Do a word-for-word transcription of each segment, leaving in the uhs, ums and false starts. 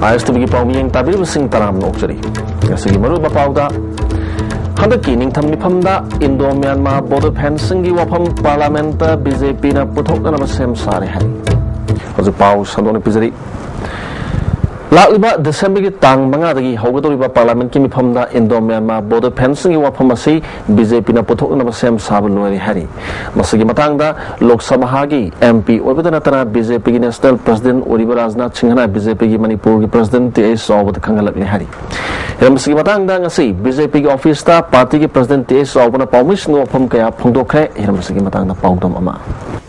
ꯑꯥꯏ ꯑꯦꯁ T ꯚꯤꯒꯤ ꯄꯥꯎꯃꯤꯌꯦꯡ ꯇꯥꯕꯤꯔꯤꯕꯁꯤꯡ ꯇꯔꯥꯝꯅ ꯑꯣꯛꯆꯔꯤ꯫ ꯉꯁꯤꯒꯤ ꯃꯔꯨꯑꯣꯏꯕ ꯄꯥꯎꯗ, ꯍꯟꯗꯛꯀꯤ ꯅꯤꯡꯊꯝ ꯃꯤꯐꯝꯗ ꯏꯟꯗꯣ ꯃ꯭ꯌꯥꯟꯃꯥꯔ ꯕꯣꯗꯣ ꯐꯦꯟꯁꯤꯡꯒꯤ ꯋꯥꯐꯝ ꯄꯥꯔꯂꯥꯃꯦꯟꯠꯇ ꯕꯤ ꯖꯦ ꯄꯤꯅ ꯄꯨꯊꯣꯛꯅꯅꯕ ꯁꯦꯝ ꯁꯥꯔꯦ ꯍꯥꯏ꯫ ꯍꯧꯖꯤꯛ ꯄꯥꯎ ꯁꯟꯗꯣꯛꯅ ꯄꯤꯖꯔꯤ꯫ ꯂꯥꯛꯂꯤꯕ ꯗꯤꯁꯦꯝꯕꯔꯒꯤ ꯇꯥꯡ ꯃꯉꯥꯗꯒꯤ ꯍꯧꯒꯗꯧꯔꯤꯕ ꯄꯥꯔꯂꯥꯃꯦꯟꯠꯀꯤ ꯃꯤꯐꯝꯗ ꯏꯟꯗꯣ ꯃ꯭ꯌꯥꯟꯃꯥꯔ ꯕꯣꯗꯣ ꯐꯦꯟꯁꯤꯡꯒꯤ ꯋꯥꯐꯝ ꯑꯁꯤ ꯕꯤ ꯖꯦ ꯄꯤꯅ ꯄꯨꯊꯣꯛꯅꯅꯕ ꯁꯦꯝ ꯁꯥꯕ ꯂꯣꯏꯔꯦ ꯍꯥꯏꯔꯤ꯫ ꯃꯁꯤꯒꯤ ꯃꯇꯥꯡꯗ ꯂꯣꯛ ꯁꯚꯥꯒꯤ ꯑꯦꯝ ꯄꯤ ꯑꯣꯏꯕꯇ ꯅꯠꯇꯅ ꯕꯤ ꯖꯦ ꯄꯤꯒꯤ ꯅꯦꯁꯅꯦꯜ ꯄ꯭ꯔꯁꯤꯗꯦꯟꯠ ꯑꯣꯏꯔꯤꯕ ꯔꯥꯖꯅꯥꯊ ꯁꯤꯡꯍꯅ ꯕꯤ ꯖꯦ ꯄꯤꯒꯤ ꯃꯅꯤꯄꯨꯔꯒꯤ ꯄ꯭ꯔꯁꯤꯗꯦꯟꯠ ꯇꯤ ꯑꯩꯆ ꯆꯥꯎꯕꯗ ꯈꯪꯍꯜꯂꯛꯂꯦ ꯍꯥꯏꯔꯤ꯫ ꯍꯤꯔꯝ ꯑꯁꯤꯒꯤ ꯃꯇꯥꯡꯗ ꯉꯁꯤ ꯕꯤ ꯖꯦ ꯄꯤꯒꯤ ꯑꯣꯐꯤꯁꯇ ꯄꯥꯔꯇꯤꯒꯤ ꯄ꯭ꯔꯁꯤꯗꯦꯟꯠ ꯇꯤ ꯑꯩꯆ ꯆꯥꯎꯕꯅ ꯄꯥꯎꯃꯤꯁꯤꯡꯗ ꯋꯥꯐꯝ ꯀꯌꯥ ꯐꯣꯡꯗꯣꯛꯈ꯭ꯔꯦ꯫ ꯍꯤꯔꯝ ꯑꯁꯤꯒꯤ ꯃꯇꯥꯡꯗ ꯄꯥꯎꯗꯝ ꯑꯃ꯫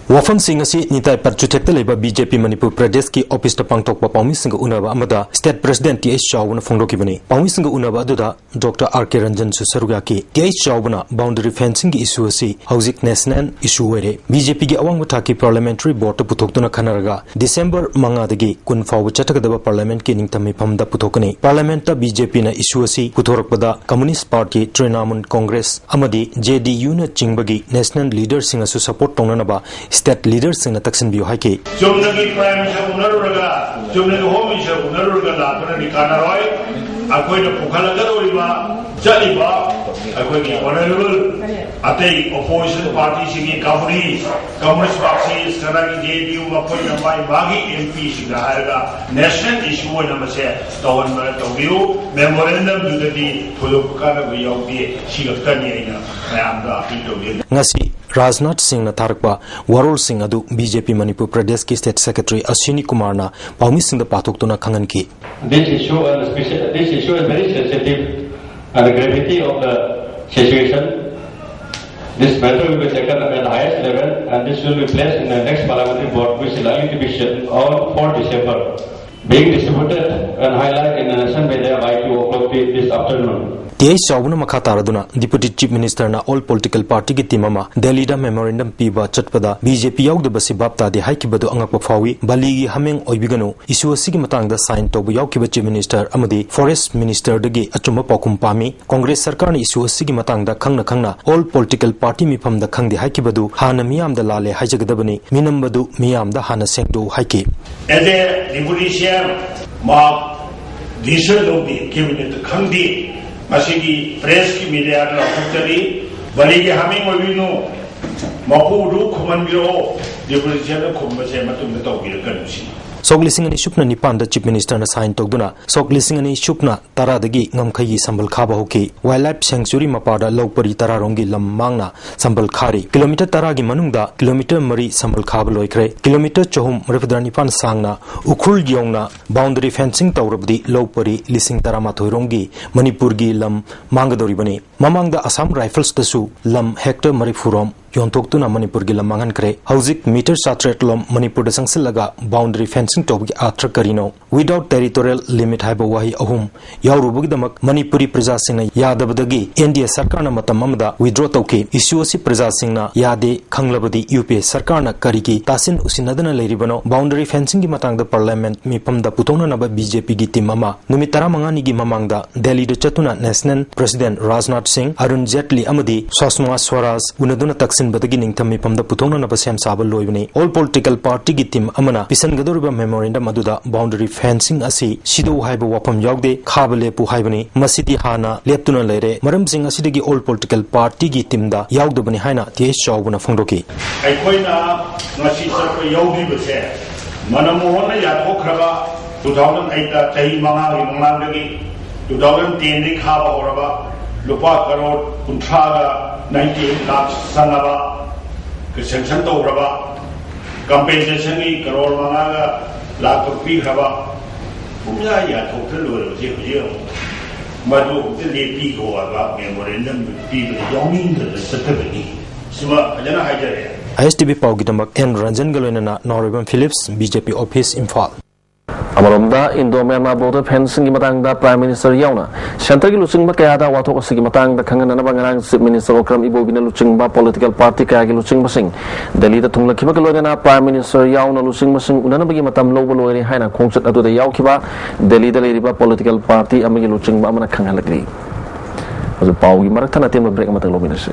ꯋꯥꯐꯝꯁꯤꯡ ꯑꯁꯤ ꯅꯤꯇꯥꯏ ꯄꯠꯆꯨꯊꯦꯛꯇ ꯂꯩꯕ ꯕꯤ ꯖꯦ ꯄꯤ ꯃꯅꯤꯄꯨꯔ ꯄ꯭ꯔꯗꯦꯁꯀꯤ ꯑꯣꯐꯤꯁꯇ ꯄꯥꯡꯊꯣꯛꯄ ꯄꯥꯎꯃꯤꯁꯤꯡꯒ ꯎꯅꯕ ꯑꯃꯗ ꯁ꯭ꯇꯦꯠ ꯄ꯭ꯔꯁꯤꯗꯦꯟꯠ ꯇꯤ ꯑꯩꯆ ꯆꯥꯎꯕꯅ ꯐꯣꯡꯗꯣꯛꯈꯤꯕꯅꯤ꯫ ꯄꯥꯎꯃꯤꯁꯤꯡꯒ ꯎꯅꯕ ꯑꯗꯨꯗ ꯗꯣꯛꯇꯔ ꯑꯥꯔ ꯀꯦ ꯔꯟꯖꯟꯁꯨ ꯁꯔꯨꯛ ꯌꯥꯈꯤ꯫ ꯇꯤ ꯑꯩꯆ ꯆꯥꯎꯕꯅ ꯕꯥꯎꯟꯗꯔꯤ ꯐꯦꯟꯁꯤꯡꯒꯤ ꯏꯁꯨ ꯑꯁꯤ ꯍꯧꯖꯤꯛ ꯅꯦꯁꯅꯦꯜ ꯏꯁꯨ ꯑꯣꯏꯔꯦ꯫ ꯕꯤ ꯖꯦ ꯄꯤꯒꯤ ꯑꯋꯥꯡꯕ ꯊꯥꯛꯀꯤ ꯄꯥꯔꯂꯥꯃꯦꯟꯇꯔꯤ ꯕꯣꯔꯗꯇ ꯄꯨꯊꯣꯛꯇꯨꯅ ꯈꯟꯅꯔꯒ ꯗꯤꯁꯦꯝꯕꯔ ꯃꯉꯥꯗꯒꯤ ꯀꯨꯟ ꯐꯥꯎꯕ ꯆꯠꯊꯒꯗꯕ ꯄꯥꯔꯂꯥꯃꯦꯟꯠꯀꯤ ꯅꯤꯡꯊꯝ ꯃꯤꯐꯝꯗ ꯄꯨꯊꯣꯛꯀꯅꯤ꯫ ꯄꯥꯔꯂꯥꯃꯦꯟꯠꯇ ꯕꯤ ꯖꯦ ꯄꯤꯅ ꯏꯁꯨ ꯑꯁꯤ ꯄꯨꯊꯣꯔꯛꯄꯗ ꯀꯝꯃꯨꯅꯤꯁ꯭ꯠ ꯄꯥꯔꯇꯤ, ꯇ꯭ꯔꯤꯅꯥꯃꯨꯜ ꯀꯣꯡꯒ꯭ꯔꯦꯁ ꯑꯃꯗꯤ ꯖꯦ ꯗꯤ ꯌꯨꯅꯆꯤꯡꯕꯒꯤ ꯅꯦꯁꯅꯦꯜ ꯂꯤꯗꯔꯁꯤꯡꯅꯁꯨ ꯁꯄꯣꯔꯠ ꯇꯧꯅꯅꯕ ꯁ꯭ꯇꯦꯠ ꯂꯤꯗꯔꯁꯤꯡꯅ ꯇꯛꯁꯤꯟꯕꯤꯌꯨ ꯍꯥꯏꯈꯤ꯫ ꯆꯨꯝꯅꯒꯤ ꯄ꯭ꯔꯥꯏꯝ ꯃꯤꯅꯤꯁꯇꯔ ꯎꯅꯔꯨꯔꯒ, ꯆꯨꯝꯅꯒꯤ ꯍꯣꯝ ꯃꯤꯅꯤꯁꯇꯔ ꯎꯅꯔꯨꯔꯒ ꯂꯥꯛꯄꯅꯗꯤ ꯀꯥꯟꯅꯔꯣꯏ꯫ ꯑꯩꯈꯣꯏꯅ ꯄꯨꯈꯠꯂꯛꯀꯗꯧꯔꯤꯕ, ꯆꯠꯂꯤꯕ ꯑꯩꯈꯣꯏꯒꯤ ꯑꯣꯅꯔꯦꯕꯜ ꯑꯇꯩ ꯑꯣꯄꯣꯖꯤꯁꯟ ꯄꯥꯔꯇꯤꯁꯤꯡꯒꯤ ꯀꯝꯃꯨꯅꯤꯁ꯭ꯠ, ꯀꯝꯃꯨꯅꯤꯁ꯭ꯠ ꯃꯥꯔꯛꯁꯤꯁ꯭ꯠ, ꯀꯅꯥꯒꯤ ꯖꯦ ꯗꯤ ꯌꯨ, ꯃꯈꯣꯏꯅ ꯃꯥꯒꯤ ꯃꯥꯒꯤ ꯑꯦꯝ ꯄꯤꯁꯤꯡꯗ ꯍꯥꯏꯔꯒ ꯅꯦꯁꯅꯦꯜ ꯏꯁꯨ ꯑꯣꯏꯅ ꯃꯁꯦ ꯇꯧꯍꯟꯕ ꯇꯧꯕꯤꯌꯨ꯫ ꯃꯦꯃꯣꯔꯦꯟꯗꯝꯗꯨꯗꯗꯤ ꯊꯣꯏꯗꯣꯛꯄ ꯀꯥꯟꯅꯕ ꯌꯥꯎꯗꯦ꯫ ꯁꯤ ꯈꯛꯇꯅꯤ ꯑꯩꯅ ꯃꯌꯥꯝꯗ ꯑꯄꯤꯜ ꯇꯧꯖꯔꯤ꯫ ꯉꯁꯤ ꯔꯥꯖꯅꯥꯊ ꯁꯤꯡꯅ ꯊꯥꯔꯛꯄ ꯋꯥꯔꯣꯜꯁꯤꯡ ꯑꯗꯨ ꯕꯤ ꯖꯦ ꯄꯤ ꯃꯅꯤꯄꯨꯔ ꯄ꯭ꯔꯗꯦꯁꯀꯤ ꯁ꯭ꯇꯦꯠ ꯁꯦꯀ꯭ꯔꯦꯇꯔꯤ ꯑꯁ꯭ꯋꯤꯅꯤ ꯀꯨꯃꯥꯔꯅ ꯄꯥꯎꯃꯤꯁꯤꯡꯗ ꯄꯥꯊꯣꯛꯇꯨꯅ ꯈꯪꯍꯟꯈꯤ꯫ This issue and special, this issue is very sensitive and the gravity of the situation. This matter will be taken at the highest level and this will be placed in the next parliamentary board, which is likely to be scheduled on fourth December. Being distributed and highlighted in the national media by two o'clock this afternoon. T H ꯆꯥꯎꯕꯅ ꯃꯈꯥ ꯇꯥꯔꯗꯨꯅ Deputy Chief Minister ꯅ all political party ꯒꯤ team ꯑꯃ ꯗꯦꯜꯂꯤꯗ memorandum ꯄꯤꯕ ꯆꯠꯄꯗ B J ꯄꯤ ꯌꯥꯎꯗꯕꯁꯤ ꯚꯥꯞ ꯇꯥꯗꯦ ꯍꯥꯏꯈꯤꯕꯗꯨ ꯑꯉꯛꯄ ꯐꯥꯎꯏ꯫ ꯕꯥꯂꯤꯒꯤ ꯍꯥꯃꯦꯡ ꯑꯣꯏꯕꯤꯒꯅꯨ꯫ Issue ꯑꯁꯤꯒꯤ ꯃꯇꯥꯡꯗ sign ꯇꯧꯕ ꯌꯥꯎꯈꯤꯕ Chief Minister ꯑꯃꯗꯤ Forest Minister ꯗꯒꯤ ꯑꯆꯨꯝꯕ ꯄꯥꯎꯈꯨꯝ ꯄꯥꯝꯃꯤ꯫ ꯀꯣꯡꯒ꯭ꯔꯦꯁ ꯁꯔꯀꯥꯔꯅ issue ꯑꯁꯤꯒꯤ ꯃꯇꯥꯡꯗ ꯈꯪꯅ ꯈꯪꯅ all political party ꯃꯤꯐꯝꯗ ꯈꯪꯗꯦ ꯍꯥꯏꯈꯤꯕꯗꯨ ꯍꯥꯟꯅ ꯃꯤꯌꯥꯝꯗ ꯂꯥꯜꯂꯦ ꯍꯥꯏꯖꯒꯗꯕꯅꯤ꯫ ꯃꯤꯅꯝꯕꯗꯨ ꯃꯤꯌꯥꯝꯗ ꯍꯥꯟꯅ ꯁꯦꯡꯗꯣꯛꯎ ꯍꯥꯏꯈꯤ꯫ As a Deputy C M, ꯃꯥ ꯗꯤꯁꯤꯖꯟ ꯂꯧꯗꯦ, ꯀꯦꯕꯤꯅꯦꯠꯇ ꯈꯪꯗꯦ꯫ ꯃꯁꯤꯒꯤ ꯄ꯭ꯔꯦꯁꯀꯤ ꯃꯤꯗꯤꯌꯥꯗ ꯂꯥꯎꯊꯣꯛꯆꯔꯤ, ꯕꯂꯤꯒꯤ ꯍꯥꯃꯦꯡ ꯑꯣꯏꯕꯤꯅꯨ, ꯃꯄꯨꯗꯨ ꯈꯨꯝꯍꯟꯕꯤꯔꯛꯑꯣ, ꯗꯤꯄꯨꯇꯦꯁꯟꯗ ꯈꯨꯝꯕꯁꯦ ꯃꯇꯨꯡꯗ ꯇꯧꯕꯤꯔꯛꯀꯅꯨ ꯁꯤꯅꯤ꯫ ꯁꯣꯛ ꯂꯤꯁꯤꯡ ꯑꯅꯤ ꯁꯨꯞꯅ ꯅꯤꯄꯥꯟꯗ ꯆꯤꯐ ꯃꯤꯅꯤꯁꯇꯔꯅ ꯁꯥꯏꯟ ꯇꯧꯗꯨꯅ ꯁꯣꯛ ꯂꯤꯁꯤꯡ ꯑꯅꯤ ꯁꯨꯞꯅ ꯇꯔꯥꯗꯒꯤ ꯉꯝꯈꯩꯒꯤ ꯁꯝꯕꯜ ꯈꯥꯕ ꯍꯧꯈꯤ꯫ ꯋꯥꯏꯜ ꯂꯥꯏꯐ ꯁꯦꯡꯆꯨꯔꯤ ꯃꯄꯥꯗ ꯂꯧ ꯄꯔꯤ ꯇꯔꯥꯔꯣꯝꯒꯤ ꯂꯝ ꯃꯥꯡꯅ ꯁꯝꯕꯜ ꯈꯥꯔꯤ꯫ ꯀꯤꯂꯣꯃꯤꯇꯔ ꯇꯔꯥꯒꯤ ꯃꯅꯨꯡꯗ ꯀꯤꯂꯣꯃꯤꯇꯔ ꯃꯔꯤ ꯁꯝꯕꯜ ꯈꯥꯕ ꯂꯣꯏꯈ꯭ꯔꯦ꯫ ꯀꯤꯂꯣꯃꯤꯇꯔ ꯆꯍꯨꯝ ꯃꯔꯤꯐꯨꯇꯔꯥ ꯅꯤꯄꯥꯟ ꯁꯥꯡꯅ ꯎꯈ꯭ꯔꯨꯜ ꯌꯧꯅ ꯕꯥꯎꯟꯗꯔꯤ ꯐꯦꯟꯁꯤꯡ ꯇꯧꯔꯕꯗꯤ ꯂꯧ ꯄꯔꯤ ꯂꯤꯁꯤꯡ ꯇꯔꯥꯃꯥꯊꯣꯏ ꯔꯣꯝꯒꯤ ꯃꯅꯤꯄꯨꯔꯒꯤ ꯂꯝ ꯃꯥꯡꯒꯗꯧꯔꯤꯕꯅꯤ꯫ ꯃꯃꯥꯡꯗ ꯑꯁꯥꯝ ꯔꯥꯏꯐꯜꯁꯇꯁꯨ ꯂꯝ ꯍꯦꯛꯇꯔ ꯃꯔꯤꯐꯨ ꯔꯣꯝ ꯌꯣꯟꯊꯣꯛꯇꯨꯅ ꯃꯅꯤꯄꯨꯔꯒꯤ ꯂꯝ ꯃꯥꯡꯍꯟꯈ꯭ꯔꯦ꯫ ꯍꯧꯖꯤꯛ ꯃꯤꯇꯔ ꯆꯥꯇ꯭ꯔꯦꯠ ꯂꯣꯝ ꯃꯅꯤꯄꯨꯔꯗ ꯆꯪꯁꯤꯜꯂꯒ ꯕꯥꯎꯟꯗꯔꯤ ꯐꯦꯟꯁꯤꯡ ꯇꯧꯕꯒꯤ ꯑꯥꯔꯊ ꯀꯔꯤꯅꯣ? Without territorial limit ꯍꯥꯏꯕ ꯋꯥꯍꯩ ꯑꯍꯨꯝ ꯌꯥꯎꯔꯨꯕꯒꯤꯗꯃꯛ ꯃꯅꯤꯄꯨꯔꯤ ꯄ꯭ꯔꯖꯥꯁꯤꯡꯅ ꯌꯥꯗꯕꯗꯒꯤ ꯑꯦꯟ ꯗꯤ ꯑꯦ ꯁꯔꯀꯥꯔꯅ ꯃꯇꯝ ꯑꯃꯗ withdraw ꯇꯧꯈꯤ꯫ ꯏꯁꯨ ꯑꯁꯤ ꯄ꯭ꯔꯖꯥꯁꯤꯡꯅ ꯌꯥꯗꯦ ꯈꯪꯂꯕꯗꯤ ꯌꯨ ꯄꯤ ꯑꯦ ꯁꯔꯀꯥꯔꯅ ꯀꯔꯤꯒꯤ ꯇꯥꯁꯤꯟ ꯎꯁꯤꯟꯅꯗꯅ ꯂꯩꯔꯤꯕꯅꯣ? ꯕꯥꯎꯟꯗꯔꯤ ꯐꯦꯟꯁꯤꯡꯒꯤ ꯃꯇꯥꯡꯗ ꯄꯥꯔꯂꯤꯌꯥꯃꯦꯟꯠ ꯃꯤꯐꯝꯗ ꯄꯨꯊꯣꯛꯅꯅꯕ ꯕꯤ ꯖꯦ ꯄꯤꯒꯤ ꯇꯤꯝ ꯑꯃ ꯅꯨꯃꯤꯠ ꯇꯔꯥꯃꯉꯥꯅꯤꯒꯤ ꯃꯃꯥꯡꯗ ꯗꯦꯜꯂꯤꯗ ꯆꯠꯇꯨꯅ ꯅꯦꯁꯅꯦꯜ ꯄ꯭ꯔꯁꯤꯗꯦꯟꯠ ꯔꯥꯖꯅꯥꯊ ꯁꯤꯡ, ꯑꯔꯨꯟ ꯖꯦꯠꯂꯤ ꯑꯃꯗꯤ ꯁꯨꯁꯃꯥ ꯁ꯭ꯋꯔꯥꯖ ꯎꯅꯗꯨꯅ ꯇꯛꯁꯤꯟꯕꯗꯒꯤ ꯅꯤꯡꯊꯝ ꯃꯤꯐꯝꯗ ꯄꯨꯊꯣꯛꯅꯅꯕ ꯁꯦꯝ ꯁꯥꯕ ꯂꯣꯏꯕꯅꯤ꯫ ꯑꯣꯜ ꯄꯣꯂꯤꯇꯤꯀꯦꯜ ꯄꯥꯔꯇꯤꯒꯤ ꯇꯤꯝ ꯑꯃꯅ ꯄꯤꯁꯟꯒꯗꯧꯔꯤꯕ ꯃꯦꯃꯣꯔꯦꯟꯗꯝ ꯑꯗꯨꯗ ꯕꯥꯎꯟꯗꯔꯤ ꯐꯦꯟꯁꯤꯡ ꯑꯁꯤ ꯁꯤꯗꯣꯛꯎ ꯍꯥꯏꯕ ꯋꯥꯐꯝ ꯌꯥꯎꯗꯦ, ꯈꯥꯕ ꯂꯦꯞꯄꯨ ꯍꯥꯏꯕꯅꯤ꯫ ꯃꯁꯤꯗꯤ ꯍꯥꯟꯅ ꯂꯦꯞꯇꯨꯅ ꯂꯩꯔꯦ꯫ ꯃꯔꯝꯁꯤꯡ ꯑꯁꯤꯗꯒꯤ ꯑꯣꯜ ꯄꯣꯂꯤꯇꯤꯀꯦꯜ ꯄꯥꯔꯇꯤꯒꯤ ꯇꯤꯝꯗ ꯌꯥꯎꯗꯕꯅꯤ ꯍꯥꯏꯅ ꯇꯤ ꯑꯩꯆ ꯆꯥꯎꯕꯅ ꯐꯣꯡꯗꯣꯛꯈꯤ꯫ ꯑꯩꯈꯣꯏꯅ ꯉꯁꯤ ꯆꯠꯄ ꯌꯥꯎꯕꯤꯕꯁꯦ ꯃꯅꯝ ꯃꯣꯍꯟꯅ ꯌꯥꯊꯣꯛꯈ꯭ꯔꯕ two thousand eight ꯆꯍꯤ ꯃꯉꯥꯒꯤ ꯃꯃꯥꯡꯗꯒꯤ two thousand ten ꯗꯒꯤ ꯈꯥꯕ ꯍꯧꯔꯕ ꯂꯨꯄꯥ ꯀꯔꯣꯔ ꯀꯨꯟꯊ꯭ꯔꯥꯒ ninety eight ꯂꯥꯈ ꯆꯪꯉꯕ ꯁꯦꯡꯁꯟ ꯇꯧꯈ꯭ꯔꯕ ꯀꯝꯄꯦꯟꯁꯦꯁꯟꯒꯤ ꯀꯔꯣꯔ ꯃꯉꯥꯒ ꯂꯥꯈ ꯇꯔꯨꯛ ꯄꯤꯈ꯭ꯔꯕ ꯄꯨꯡꯌꯥ ꯌꯥꯊꯣꯛꯇ ꯂꯣꯏꯔꯕꯁꯦ ꯍꯧꯖꯤꯛ ꯑꯃꯨꯛ ꯃꯗꯨ ꯑꯃꯨꯛꯇ ꯂꯦꯞꯄꯤꯈꯣ ꯍꯥꯏꯕ ꯃꯦꯃꯣꯔꯦꯟꯗꯝ ꯄꯤꯕꯗ ꯌꯥꯎꯅꯤꯡꯗꯗꯅ ꯆꯠꯇꯕꯅꯤ꯫ ꯁꯤꯃ ꯐꯖꯅ ꯍꯥꯏꯖꯔꯦ꯫ ꯑꯥꯏ ꯑꯦꯁ ꯇꯤ ꯚꯤ ꯄꯥꯎꯒꯤꯗꯃꯛ ꯑꯦꯟ ꯔꯟꯖꯟꯒ ꯂꯣꯏꯅꯅ ꯅꯥꯎꯔꯦꯝꯕꯝ Philips, B J P office, Imphal. ꯑꯃꯔꯣꯝꯗ, ꯏꯟꯗꯣ ꯃ꯭ꯌꯥꯟꯃꯥꯔ ꯕꯣꯔꯗꯔ ꯐꯦꯟꯁꯤꯡꯒꯤ ꯃꯇꯥꯡꯗ ꯄ꯭ꯔꯥꯏꯝ ꯃꯤꯅꯤꯁꯇꯔ ꯌꯥꯎꯅ ꯁꯦꯟꯇꯔꯒꯤ ꯂꯨꯆꯤꯡꯕ ꯀꯌꯥꯗ ꯋꯥꯊꯣꯛ ꯑꯁꯤꯒꯤ ꯃꯇꯥꯡꯗ ꯈꯪꯍꯟꯅꯅꯕ ꯉꯔꯥꯡ ꯆꯤꯐ ꯃꯤꯅꯤꯁꯇꯔ ꯑꯣꯀ꯭ꯔꯝ ꯏꯕꯣꯕꯤꯅ ꯂꯨꯆꯤꯡꯕ ꯄꯣꯂꯤꯇꯤꯀꯦꯜ ꯄꯥꯔꯇꯤ ꯀꯌꯥꯒꯤ ꯂꯨꯆꯤꯡꯕꯁꯤꯡ ꯗꯦꯜꯂꯤꯗ ꯊꯨꯡꯂꯈꯤꯕꯒ ꯂꯣꯏꯅꯅ ꯄ꯭ꯔꯥꯏꯝ ꯃꯤꯅꯤꯁꯇꯔ ꯌꯥꯎꯅ ꯂꯨꯆꯤꯡꯕꯁꯤꯡ ꯎꯅꯅꯕꯒꯤ ꯃꯇꯝ ꯂꯧꯕ ꯂꯣꯏꯔꯦ ꯍꯥꯏꯅ ꯈꯣꯡꯆꯠ ꯑꯗꯨꯗ ꯌꯥꯎꯈꯤꯕ ꯗꯦꯜꯂꯤꯗ ꯂꯩꯔꯤꯕ ꯄꯣꯂꯤꯇꯤꯀꯦꯜ ꯄꯥꯔꯇꯤ ꯑꯃꯒꯤ ꯂꯨꯆꯤꯡꯕ ꯑꯃꯅ ꯈꯪꯍꯜꯂꯛꯂꯤ꯫ ꯍꯧꯖꯤꯛ ꯄꯥꯎꯒꯤ ꯃꯔꯛ ꯊꯠꯅ ꯑꯇꯦꯟꯕ ꯕ꯭ꯔꯦꯛ ꯑꯃꯇꯪ ꯂꯧꯃꯤꯟꯅꯁꯤ꯫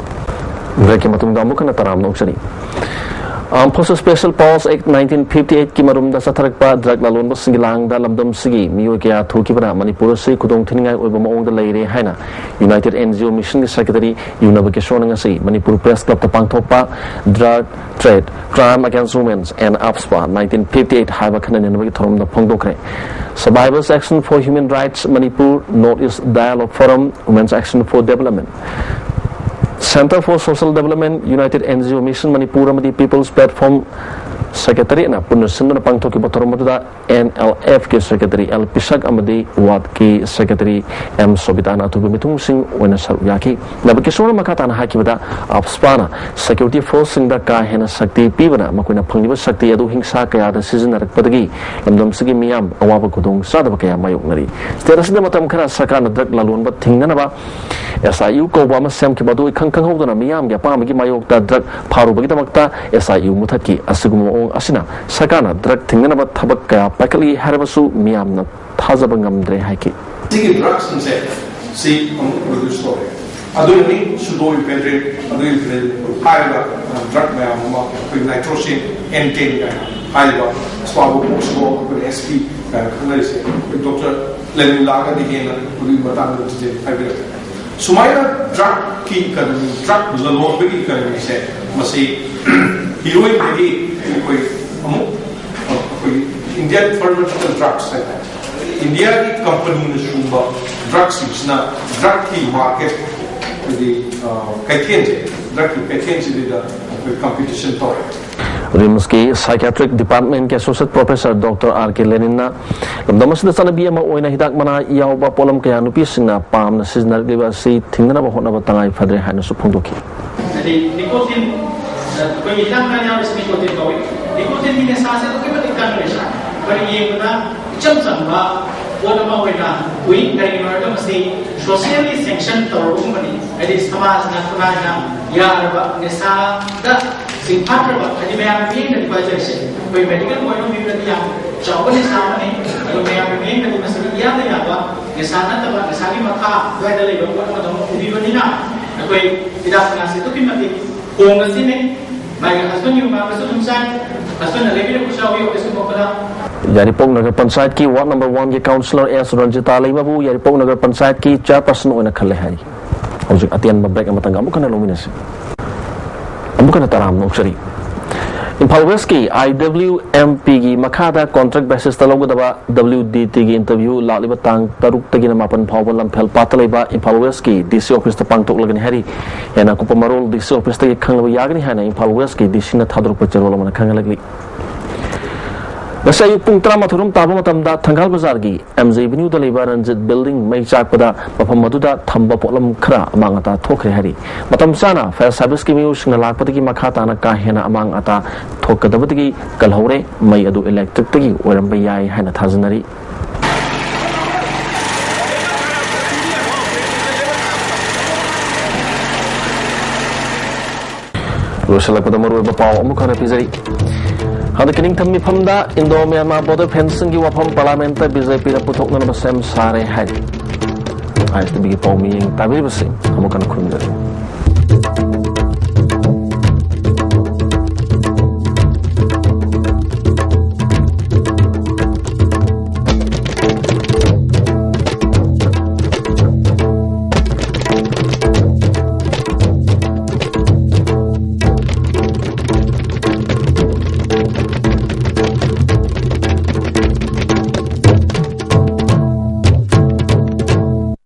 ꯕ꯭ꯔꯦꯛꯀꯤ ꯃꯇꯨꯡꯗ ꯑꯃꯨꯛ ꯍꯟꯅ ꯇꯔꯥꯝꯅ ꯑꯣꯛꯆꯔꯤ꯫ Armed Forces Special Powers Act nineteen fifty eight ꯀꯤ ꯃꯔꯨꯝꯗ ꯆꯠꯊꯔꯛꯄ ꯗ꯭ꯔꯒ ꯂꯂꯣꯟꯕꯁꯤꯡꯒꯤ ꯂꯥꯡꯗ ꯂꯝꯗꯝꯁꯤꯒꯤ ꯃꯤꯑꯣꯏ ꯀꯌꯥ ꯊꯣꯛꯈꯤꯕꯅ ꯃꯅꯤꯄꯨꯔ ꯑꯁꯤ ꯈꯨꯗꯣꯡ ꯊꯤꯅꯤꯡꯉꯥꯏ ꯑꯣꯏꯕ ꯃꯑꯣꯡꯗ ꯂꯩꯔꯦ ꯍꯥꯏꯅ ꯌꯨꯅꯥꯏꯇꯦꯗ ꯑꯦꯟ ꯖꯤ ꯑꯣ ꯃꯤꯁꯟꯒꯤ ꯁꯦꯀ꯭ꯔꯦꯇꯔꯤ ꯌꯨꯅꯕ ꯀꯤꯁꯣꯔꯅ ꯉꯁꯤ ꯃꯅꯤꯄꯨꯔ ꯄ꯭ꯔꯦꯁ ꯀ꯭ꯂꯕꯇ ꯄꯥꯡꯊꯣꯛꯄ drug trade, crime against women and ꯑꯞꯁꯄꯥ ꯅꯥꯏꯟꯇꯤꯟ ꯐꯤꯐꯇꯤ ꯑꯩꯠ ꯍꯥꯏꯕ ꯈꯟꯅ ꯅꯩꯅꯕꯒꯤ ꯊꯧꯔꯝꯗ ꯐꯣꯡꯗꯣꯛꯈ꯭ꯔꯦ꯫ Survivors Action for Human Rights Manipur, North East Dialogue Forum, Women's Action for Development, Center for Social Development, United N G O Mission Manipur ꯑꯃꯗꯤ People's Platform ꯁꯦꯀ꯭ꯔꯦꯇꯔꯤꯅ ꯄꯨꯟꯅ ꯁꯤꯟꯗꯨꯅ ꯄꯥꯡꯊꯣꯛꯈꯤꯕ ꯊꯧꯔꯝ ꯑꯗꯨꯗ ꯑꯦꯟ ꯑꯦꯜ ꯑꯦꯐꯀꯤ ꯁꯦꯀ꯭ꯔꯦꯇꯔꯤ ꯑꯦꯜ ꯄꯤꯁꯛ ꯑꯃꯗꯤ ꯋꯥꯔꯗꯀꯤ ꯁꯦꯀ꯭ꯔꯦꯇꯔꯤ ꯑꯦꯝ ꯁꯣꯕꯤꯇꯥꯅ ꯑꯊꯨꯕ ꯃꯤꯊꯨꯡꯁꯤꯡ ꯑꯣꯏꯅ ꯁꯔꯨꯛ ꯌꯥꯈꯤ꯫ ꯅꯕꯀꯤꯁꯣꯔꯅ ꯃꯈꯥ ꯇꯥꯅ ꯍꯥꯏꯈꯤꯕꯗ, ꯑꯞꯁꯄꯥꯅ ꯁꯦꯀ꯭ꯌꯨꯔꯤꯇꯤ ꯐꯣꯔꯁꯁꯤꯡꯗ ꯀꯥ ꯍꯦꯟꯅ ꯁꯛꯇꯤ ꯄꯤꯕꯅ ꯃꯈꯣꯏꯅ ꯐꯪꯂꯤꯕ ꯁꯛꯇꯤ ꯑꯗꯨ ꯍꯤꯡꯁꯥ ꯀꯌꯥꯗ ꯁꯤꯖꯤꯟꯅꯔꯛꯄꯗꯒꯤ ꯂꯝꯗꯝꯁꯤꯒꯤ ꯃꯤꯌꯥꯝ ꯑꯋꯥꯕ ꯈꯨꯗꯣꯡ ꯆꯥꯗꯕ ꯀꯌꯥ ꯃꯥꯌꯣꯛꯅꯔꯤ꯫ ꯁ꯭ꯇꯦꯠ ꯑꯁꯤꯗ ꯃꯇꯝ ꯈꯔ ꯁꯔꯀꯥꯔꯅ ꯗ꯭ꯔꯒ ꯂꯂꯣꯟꯕ ꯊꯤꯡꯅꯅꯕ ꯑꯦꯁ ꯑꯥꯏ ꯌꯨ ꯀꯧꯕ ꯑꯃ ꯁꯦꯝꯈꯤꯕ ꯑꯗꯨ ꯏꯈꯪ ꯈꯪꯍꯧꯗꯅ ꯃꯤꯌꯥꯝꯒꯤ ꯑꯄꯥꯝꯕꯒꯤ ꯃꯥꯌꯣꯛꯇ ꯗ꯭ꯔꯒ ꯐꯥꯔꯨꯕꯒꯤꯗꯃꯛꯇ ꯑꯦꯁ ꯑꯥꯏ ꯌꯨ ꯃꯨꯊꯠꯈꯤ꯫ ꯑꯁꯤꯒꯨꯝꯕ ꯃꯑꯣꯡ ꯑꯁꯤꯅ ꯁꯔꯀꯥꯔꯅ ꯗ꯭ꯔꯒ ꯊꯤꯡꯅꯅꯕ ꯊꯕꯛ ꯀꯌꯥ ꯄꯥꯏꯈꯠꯂꯤ ꯍꯥꯏꯔꯕꯁꯨ ꯃꯤꯌꯥꯝꯅ ꯊꯥꯖꯕ ꯉꯝꯗ꯭ꯔꯦ ꯍꯥꯏꯈꯤ꯫ ꯁꯤꯒꯤ ꯗ꯭ꯔꯒꯁꯤꯡꯁꯦ ꯁꯤ ꯑꯃꯨꯛ ꯄ꯭ꯔꯣꯗ꯭ꯌꯨꯁ ꯇꯧꯔꯦ꯫ ꯑꯗꯨꯅꯅꯤ ꯁꯨꯗꯣ ꯏꯐꯦꯗ꯭ꯔꯤꯟ, ꯑꯗꯨ ꯏꯐꯦꯗ꯭ꯔꯤꯟ ꯍꯥꯏꯔꯤꯕ ꯗ꯭ꯔꯒ ꯃꯌꯥꯝ ꯑꯃ, ꯑꯩꯈꯣꯏ ꯅꯥꯏꯇ꯭ꯔꯣꯁꯤꯟ ꯑꯦꯟ ꯇꯦꯟ ꯀꯥꯏꯅ ꯍꯥꯏꯔꯤꯕ, ꯁ꯭ꯋꯥꯕꯨ ꯄꯣꯛꯁꯤꯕꯣ, ꯑꯩꯈꯣꯏꯅ ꯑꯦꯁ ꯄꯤ ꯀꯥꯏꯅ ꯈꯪꯅꯔꯤꯁꯦ, ꯑꯩꯈꯣꯏ ꯗꯣꯛꯇꯔ ꯂꯦꯅꯤꯟ ꯂꯥꯛꯑꯒꯗꯤ ꯍꯦꯟꯅ ꯑꯗꯨꯒꯤ ꯃꯇꯥꯡꯗ ꯗꯤꯇꯦꯜ ꯍꯥꯏꯕꯤꯔꯛꯀꯦ꯫ ꯁꯨꯃꯥꯏꯅ ꯗ꯭ꯔꯒꯀꯤ ꯏꯀꯅꯣꯃꯤ, ꯗ꯭ꯔꯒ ꯂꯂꯣꯟꯕꯒꯤ ꯏꯀꯅꯣꯃꯤꯁꯦ, ꯃꯁꯤ ꯍꯤꯔꯣꯏꯟꯗꯒꯤ ꯑꯩꯈꯣꯏ ꯑꯃꯨꯛ ꯑꯩꯈꯣꯏꯒꯤ ꯏꯟꯗꯤꯌꯥꯟ ꯐꯥꯔꯃꯥꯁꯤꯀꯜ ꯗ꯭ꯔꯒꯁ ꯍꯥꯏꯇꯥꯔꯦ, ꯏꯟꯗꯤꯌꯥꯒꯤ ꯀꯝꯄꯅꯤꯅ ꯁꯨꯝꯕ ꯗ꯭ꯔꯒꯁꯤꯡꯁꯤꯅ ꯗ꯭ꯔꯒꯀꯤ ꯃꯥꯔꯀꯦꯠ, ꯍꯥꯏꯗꯤ, ꯑ, ꯀꯩꯊꯦꯜꯁꯦ, ꯗ꯭ꯔꯒꯀꯤ ꯀꯩꯊꯦꯜꯁꯤꯗꯩꯗ ꯑꯩꯈꯣꯏ ꯀꯝꯄꯤꯇꯤꯁꯟ ꯇꯧꯔꯦ꯫ ꯔꯤꯝꯁꯀꯤ ꯁꯥꯏꯀꯤꯌꯥꯇ꯭ꯔꯤꯛ ꯗꯤꯄꯥꯔꯠꯃꯦꯟꯒꯤ ꯑꯦꯁꯣꯁꯤꯌꯦꯠ ꯄ꯭ꯔꯣꯐꯦꯁꯔ ꯗꯣꯛꯇꯔ ꯑꯥꯔ ꯀꯦ ꯂꯦꯅꯤꯟꯅ ꯂꯝꯗꯝ ꯑꯁꯤꯗ ꯆꯠꯅꯕꯤ ꯑꯃ ꯑꯣꯏꯅ ꯍꯤꯗꯥꯛ ꯃꯅꯥ ꯌꯥꯎꯕ ꯄꯣꯠꯂꯝ ꯀꯌꯥ ꯅꯨꯄꯤꯁꯤꯡꯅ ꯄꯥꯝꯅ ꯁꯤꯖꯤꯟꯅꯔꯛꯂꯤꯕ ꯑꯁꯤ ꯊꯤꯡꯅꯅꯕ ꯍꯣꯠꯅꯕ ꯇꯉꯥꯏ ꯐꯗ꯭ꯔꯦ ꯍꯥꯏꯅꯁꯨ ꯐꯣꯡꯗꯣꯛꯈꯤ꯫ ꯑꯗꯩ nicotine, ꯑꯩꯈꯣꯏꯒꯤ ꯍꯤꯗꯥꯛ ꯃꯅꯥ ꯌꯥꯎꯔꯤꯁꯤ nicotine ꯀꯧꯏ꯫ Nicotineꯒꯤ ꯅꯤꯁꯥꯁꯦ ꯑꯗꯨꯛꯀꯤ ꯃꯇꯤꯛ ꯀꯟꯕ ꯅꯤꯁꯥ꯫ ꯑꯩꯈꯣꯏꯅ ꯌꯦꯡꯕꯗ ꯏꯆꯝ ꯆꯝꯕ ꯄꯣꯠ ꯑꯃ ꯑꯣꯏꯅ ꯎꯏ꯫ ꯀꯔꯤꯒꯤꯅꯣ ꯍꯥꯏꯔꯒ ꯃꯁꯤ socially sanction ꯇꯧꯔꯕꯒꯨꯝꯕꯅꯤ꯫ ꯍꯥꯏꯗꯤ ꯁꯃꯥꯖꯅ, ꯈꯨꯟꯅꯥꯏꯅ ꯌꯥꯔꯕ ꯅꯤꯁꯥꯗ ꯆꯤꯡꯐꯥꯠꯇ꯭ꯔꯕ, ꯍꯥꯏꯗꯤ ꯃꯌꯥꯝꯒꯤ ꯃꯤꯠꯌꯦꯡꯗꯗꯤ ꯄꯥꯏꯖꯔꯤꯁꯦ ꯑꯩꯈꯣꯏ medical point of viewꯗꯗꯤ ꯌꯥꯝ ꯆꯥꯎꯕ ꯅꯤꯁꯥ ꯑꯃꯅꯤ꯫ ꯑꯗꯣ ꯃꯌꯥꯝꯒꯤ ꯃꯤꯠꯌꯦꯡꯗꯗꯤ ꯃꯁꯤꯗꯤ ꯏꯌꯥꯗ ꯌꯥꯕ ꯅꯤꯁꯥ ꯅꯠꯇꯕ, ꯅꯤꯁꯥꯒꯤ ꯃꯈꯥ ꯑꯗꯨꯋꯥꯏꯗ ꯂꯩꯕ ꯄꯣꯠ ꯑꯃꯗꯧꯅ ꯎꯕꯤꯕꯅꯤꯅ ꯑꯩꯈꯣꯏ ꯍꯤꯗꯥꯛ ꯃꯅꯥꯁꯦ ꯑꯗꯨꯛꯀꯤ ꯃꯇꯤꯛ ꯍꯣꯡꯅ ꯁꯤꯖꯤꯟꯅꯩ꯫ My husband, you, my husband, husband, ꯌꯥꯏꯔꯤꯄꯣꯛ ꯅꯒꯔ ꯄꯟꯆꯥꯌꯠꯀꯤ ꯋꯥꯔꯗ ꯅꯝꯕꯔ ꯋꯥꯟꯒꯤ ꯀꯥꯎꯟꯁꯤꯂꯔ ꯑꯦꯁ ꯔꯟꯖꯤꯇꯥ ꯂꯩꯃꯕꯨ ꯌꯥꯏꯔꯤꯄꯣꯛ ꯅꯒꯔ ꯄꯟꯆꯥꯌꯠꯀꯤ ꯆꯤꯌꯔꯄꯔꯁꯟ ꯑꯣꯏꯅ ꯈꯜꯂꯦ ꯍꯥꯏꯔꯤ꯫ ꯍꯧꯖꯤꯛ ꯑꯇꯦꯟꯕ ꯕ꯭ꯔꯦꯛ ꯑꯃꯇꯪꯒ ꯑꯃꯨꯛ ꯍꯟꯅ ꯂꯧꯃꯤꯟꯅꯁꯤ꯫ ꯑꯃꯨꯛ ꯍꯟꯅ ꯇꯔꯥꯝꯅ ꯑꯣꯛꯆꯔꯤ꯫ ꯏꯝꯐꯥꯜ ꯋꯦꯁꯀꯤ ꯑꯥꯏ ꯗꯕ꯭ꯂꯤꯎ ꯑꯦꯝ ꯄꯤꯒꯤ ꯃꯈꯥꯗ ꯀꯣꯟꯇ꯭ꯔꯦꯛ ꯕꯦꯁꯤꯁꯇ ꯂꯧꯒꯗꯕ ꯗꯕ꯭ꯂꯤꯎ ꯗꯤ ꯇꯤꯒꯤ ꯏꯟꯇꯔꯚ꯭ꯌꯨ ꯂꯥꯛꯂꯤꯕ ꯇꯥꯡ ꯇꯔꯨꯛꯇꯒꯤꯅ ꯃꯥꯄꯟ ꯐꯥꯎꯕ ꯂꯝꯐꯦꯜ ꯄꯥꯠꯇ ꯂꯩꯕ ꯏꯝꯐꯥꯜ ꯋꯦꯁꯀꯤ ꯗꯤ ꯁꯤ ꯑꯣꯐꯤꯁꯇ ꯄꯥꯡꯊꯣꯛꯂꯒꯅꯤ ꯍꯥꯏꯔꯤ꯫ ꯍꯦꯟꯅ ꯑꯀꯨꯞꯄ ꯃꯔꯣꯜ ꯗꯤ ꯁꯤ ꯑꯣꯐꯤꯁꯇꯒꯤ ꯈꯪꯂꯕ ꯌꯥꯒꯅꯤ ꯍꯥꯏꯅ ꯏꯝꯐꯥꯜ ꯋꯦꯁꯀꯤ ꯗꯤ ꯁꯤꯅ ꯊꯥꯗꯣꯔꯛꯄ ꯆꯦꯔꯣꯜ ꯑꯃꯅ ꯈꯪꯍꯜꯂꯛꯂꯤ꯫ ꯉꯁꯤ ꯑꯌꯨꯛ ꯄꯨꯡ ꯇꯔꯥꯃꯥꯊꯣꯏ ꯔꯣꯝ ꯇꯥꯕ ꯃꯇꯝꯗ ꯊꯪꯒꯥꯜ ꯕꯖꯥꯔꯒꯤ ꯑꯦꯝ ꯖꯦ ꯑꯦꯚꯦꯅ꯭ꯌꯨꯗ ꯂꯩꯕ ꯔꯟꯖꯤꯠ ꯕꯤꯜꯗꯤꯡ ꯃꯩ ꯆꯥꯛꯄꯗ ꯃꯐꯝ ꯑꯗꯨꯗ ꯊꯝꯕ ꯄꯣꯠꯂꯝ ꯈꯔ ꯑꯃꯥꯡ ꯑꯇꯥ ꯊꯣꯛꯈ꯭ꯔꯦ ꯍꯥꯏꯔꯤ꯫ ꯃꯇꯝ ꯆꯥꯅ ꯐꯥꯌꯔ ꯁꯥꯔꯚꯤꯁꯀꯤ ꯃꯤꯑꯣꯏꯁꯤꯡꯅ ꯂꯥꯛꯄꯗꯒꯤ ꯃꯈꯥ ꯇꯥꯅ ꯀꯥ ꯍꯦꯟꯅ ꯑꯃꯥꯡ ꯑꯇꯥ ꯊꯣꯛꯀꯗꯕꯗꯒꯤ ꯀꯜꯍꯧꯔꯦ꯫ ꯃꯩ ꯑꯗꯨ ꯏꯂꯦꯛꯇ꯭ꯔꯤꯛꯇꯒꯤ ꯑꯣꯏꯔꯝꯕ ꯌꯥꯏ ꯍꯥꯏꯅ ꯊꯥꯖꯅꯔꯤ꯫ ꯂꯣꯏꯁꯤꯜꯂꯛꯄꯗ ꯃꯔꯨꯑꯣꯏꯕ ꯄꯥꯎ ꯑꯃꯨꯛ ꯍꯟꯅ ꯄꯤꯖꯔꯤ꯫ ꯍꯟꯗꯛꯀꯤ ꯅꯤꯡꯊꯝ ꯃꯤꯐꯝꯗ ꯏꯟꯗꯣ ꯃ꯭ꯌꯥꯟꯃꯥꯔ ꯕꯣꯔꯗꯔ ꯐꯦꯟꯁꯤꯡꯒꯤ ꯋꯥꯐꯝ ꯄꯥꯔꯂꯥꯃꯦꯟꯠꯇ ꯕꯤ ꯖꯦ ꯄꯤꯅ ꯄꯨꯊꯣꯛꯅꯅꯕ ꯁꯦꯝ ꯁꯥꯔꯦ ꯍꯥꯏꯔꯤ꯫ ꯑꯥꯏ ꯑꯦꯁ ꯇꯤ ꯚꯤꯒꯤ ꯄꯥꯎ ꯃꯤꯠꯌꯦꯡ ꯇꯥꯕꯤꯔꯤꯕꯁꯤꯡ ꯑꯃꯨꯛ ꯍꯟꯅ ꯈꯨꯔꯨꯝꯖꯔꯤ꯫